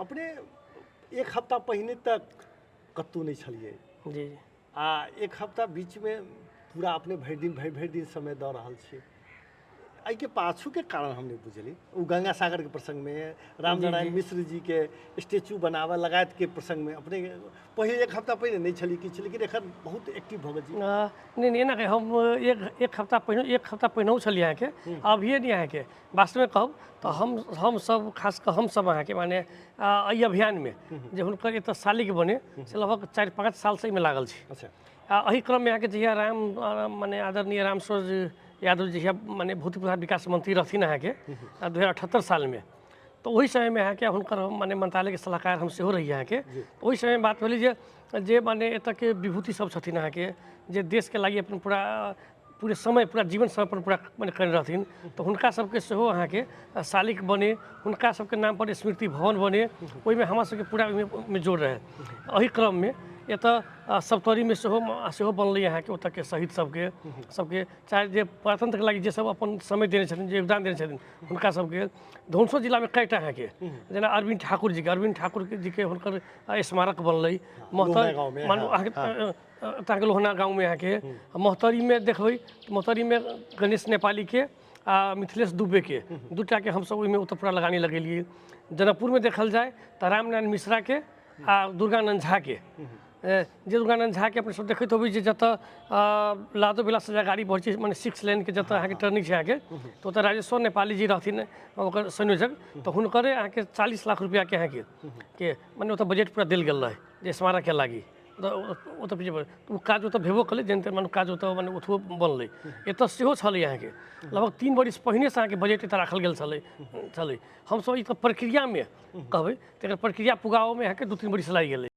अपने एक हफ्ता पहिने तक कतहु नहि छलियै। जी। आ एक हफ्ता बीचमे पूरा अपने भरि दिन भरि भरि दिन समय दऽ रहल छी। एहिके पाछूके कारण हम नहि बुझली। ओ गंगा सागरके प्रसङ्गमे, रामनारायण मिश्र जीके स्टेचू बनाबऽ लगायतके प्रसङ्गमे अपने पहिले एक हफ्ता पहिने नहि छली किछु, लेकिन एखन बहुत एक्टिव भऽ गेल छी। नहि नहि, एना हम एक हफ्ता पहिने, एक हफ्ता पहिनहु छलियै अहाँके, अभिये नहि अहाँके। वास्तवमे कहब तऽ हमसब खास कऽ हमसब अहाँके माने एहि अभियानमे जे हुनकर एतऽ शालिक बने से लगभग 4-5 सालसँ एहिमे लागल छी। अच्छा। आ एहि क्रममे अहाँके जहिया राम माने आदरणीय रामसरोज यादव जहिया माने भौतिक पूर्वाधार विकास मंत्री रहथिन अहाँके 2078 सालमे, तऽ ओहि समयमे अहाँके हुनकर माने मंत्रालयके सलाहकार हम सेहो रही अहाँके। ओहि समयमे बात भेलै जे माने एतऽके विभूति सब छथिन अहाँके, जे देशके लागि अपन पूरा पूरे समय पूरा जीवन समर्पण पूरा माने करने रहथिन, तऽ हुनका सबके सेहो अहाँके शालिक बने, हुनका सबके नामपर स्मृति भवन बने, ओहिमे हमरा सबके पूरा ओहिमे जोर रहै। एहि क्रममे एतऽ सप्तरीमे सेहो सेहो बनलै अहाँके ओतऽके शहीद सबके सबके, चाहे जे प्रजातन्त्रके लागि जे सब अपन समय देने छथिन, जे योगदान देने छथिन हुनका सबके। धनसो जिलामे कएटा अहाँके, जेना अरविन्द ठाकुर जीके, अरविन्द ठाकुर जीके हुनकर स्मारक बनलै महत मानू अहाँके अहाँके लोहना गाँवमे। अहाँके महोत्तरीमे देखबै, महोत्तरीमे गणेश नेपालीके आ मिथिलेश दुबेके दूटाके हमसब ओहिमे ओतऽ पूरा लगानी लगेलियै। जनकपुरमे देखल जाय तऽ रामनारायण मिश्राके आ दुर्गानन्द झाके, जे दुर्गानन्द झाके अपने सब देखैत होबै जे जतऽ लादो बेला से गाड़ी बढ़ै छै, मने 6 लेनके जतऽ अहाँके टर्निंग छै अहाँके, तऽ ओतऽ राजेश्वर नेपाली जी रहथिन ओकर संयोजक, तऽ हुनकरे अहाँके 40 लाख रुपैआके अहाँके के मने ओतऽ बजट पूरा देल गेल रहै जे स्मारकके लागि। ओतऽ ओ काज ओतऽ भेबो केलै, जेन तेन मने काज ओतऽ मने ओतहो बनलै। एतऽ सेहो छलै अहाँके लगभग 3 बरिस पहिनेसँ अहाँके बजट एतऽ राखल गेल छलै छलै। हमसब ई तऽ प्रक्रियामे कहबै तऽ एकर प्रक्रिया पुगाबऽमे अहाँके 2-3 बरिस लागि गेलै।